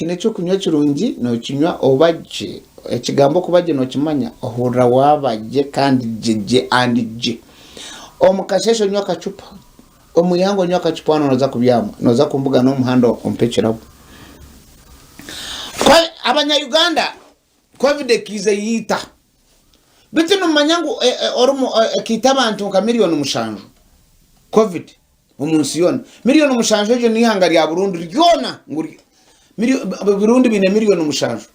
Haine eky'okunywa kirungi nokinywa oba gye. Ekigambo okuba gye nokimanya? Ohurira waaba gye kandi gye gye and gye. Omu kasheeshe onywa akacupa, omu ihangwe onywa akacupa waaba nooza kubyama, nooza kumbugana omu muhanda ompe ekirabo. Abanya Uganda Covid ekaija yaita. Beitu nimumanya ngu ekaita abantu nka miriyoni mushanju, Covid. omu nsi yoona. Miriyoni mushanju egyo n'eihanga rya Burundi ryona ngu Burundi baine miriyoni mushanju.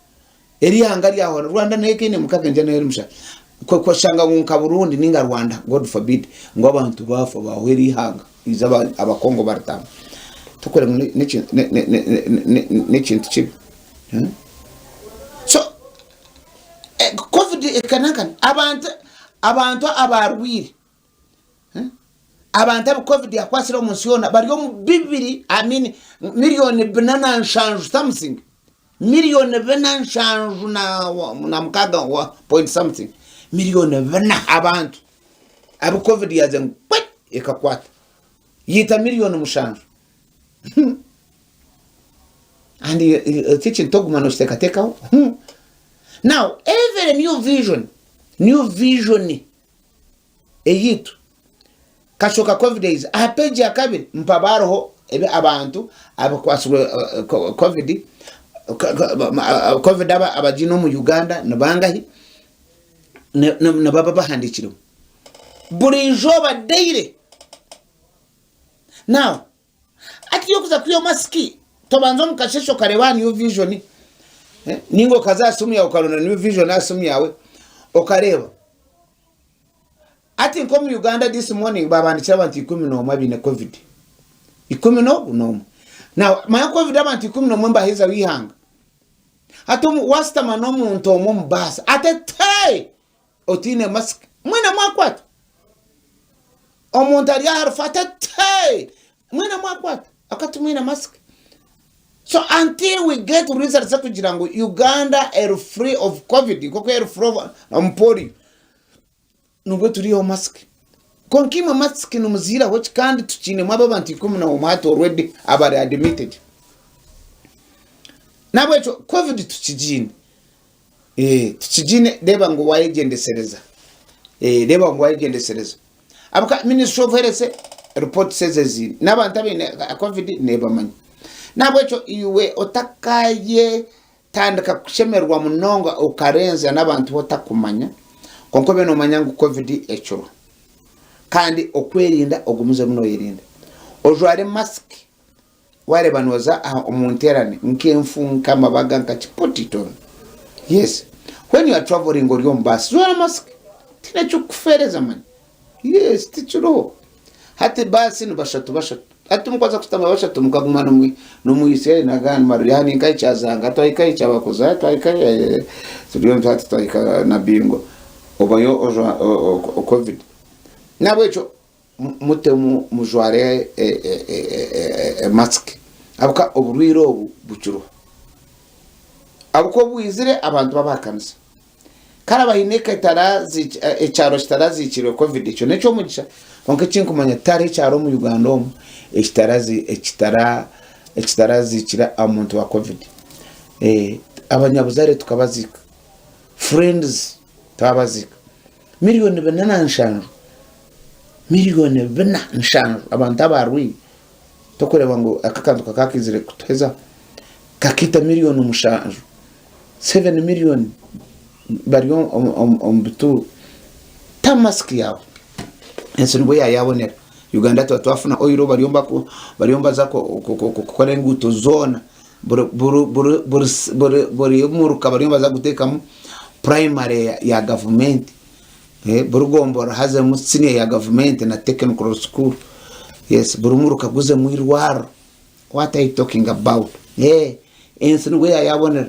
Eri ihanga rya hoona Rwanda nayo ekaine mukaga enjara nayo eri mushanju. Kwashanga ngu nka Burundi ninga Rwanda God forbid ngu abantu baafa baahwa eri ihanga iza abakongo baritaamu. Tokureba ngu n'ekintu kibi. So covid ekanankana abantu abantu abaarwaire. Abantu abu covid yakwatsire omu nsi yoona bari omu bibiri I mean miriyoni bina na nshanju something miriyoni bina nshanju na mukaaga point something miriyoni bina abantu abu covid yaza ngu kwe ekakwata yaita miriyoni mushanju and eki ekintu tokuguma nokiteekateekaho now every new vision new vision Eyaitu kashoka covid eiza aha page ya kabiri mpaba hariho ebi abantu abakwatsirwe covid covid abagiine omu Uganda nibangahi nibaba bahandikiremu buri izooba daily now Hati yokuza kwiha masiki tobanza omu kasheshe okareba aha New Vision ninga okaza aha simu yawe okaronda New Vision aha simu yawe okareeba. Hati nk'omu Uganda this morning babandikire abantu 11 abaine covid. 11. Now manya covid abantu 11 nibahezaho eihanga. Hati wasitama n'omuntu omwe omu baasi ate tee! Otaine masiki mwena mwakwata. Omuntu ari aha rufu ate tee! Mwena mwakwata ahakuba timwine masiki. So until we get results ezikugira ngu Uganda eri free of covid nkoku eri free of omu polio nibwo turiihaho masiki. Kwonka imwe masiki nimuziiraho ki kandi tukiinemu abo abantu 11 hati already abari admitted. Nahabwekyo covid tukigiine. Tukigiine reeba ngu wayegyendesereza reeba ngu wayegyendesereza ahabw'okuba ministry of health reports ezi eziine n'abantu abaine covid nebamanya n'ahabw'ekyo iwe otakayetandika kushemererwa munonga okarenzya n'abantu bu otakumanya kwonka obe nomanya ngu covid ekiriho kandi okwerinda ogumizemu noyerinda ojware mask. Wareeba noza aha omu nterane nk'enfu, nk'amabaga, nka ki put it on. Yes. When you are traveling ori omu baasi, jwara mask. Tihaine ekirikukufeereza manya. Yes, tikiriho. Hati baasi ni bashatu bashatu. Hati timukubaasa kushutama bashatu mukaguma nimwitsya nagandi maruri aha ninka ekyazanga twahika ekyabakuza twahika turiyo hati twahika Nabingo obayo ojwa covid. Nahabwekyo Mutemu mujware masiki ahabw'okuba oburwaire obu bukiriho. Ahabw'okuba obu bwizire abantu babahakanisa. Kare abaine eka ekyaro kitaraziikirwe covid ekyo n'ekyomugisha kwonka eki nkumanya tihariho ekyaro omu Uganda omu ekitaraziikire omuntu wa covid. Abanyabuzaare tukabaziika, friends twabaziika, miriyoni bina na nshanju. Miriyoni bina nshanju abantu abaarwaire tokureeba ngu aka akantu kakaizire kutuhezaho kakaita miriyoni mushanju seven miriyoni bari omu bituuro ta masiki yaawe ensi nibwo yaayabonera Uganda tuba twafuna oil bariyo nibaza kukora enguuto zoona buri muruka bariyo nibaza kuteekamu purayimare ya gavumenti. Buri gomborora hazemu siniya ya gavumenti na technical school. Yes, buri muruka guzemu irwariro. What are you talking about? Eh, ensi nibwo yayabonera.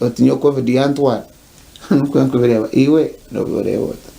Oti nyowe covid yantwara. Nikwo nkubireeba. Iwe nobireeba ota?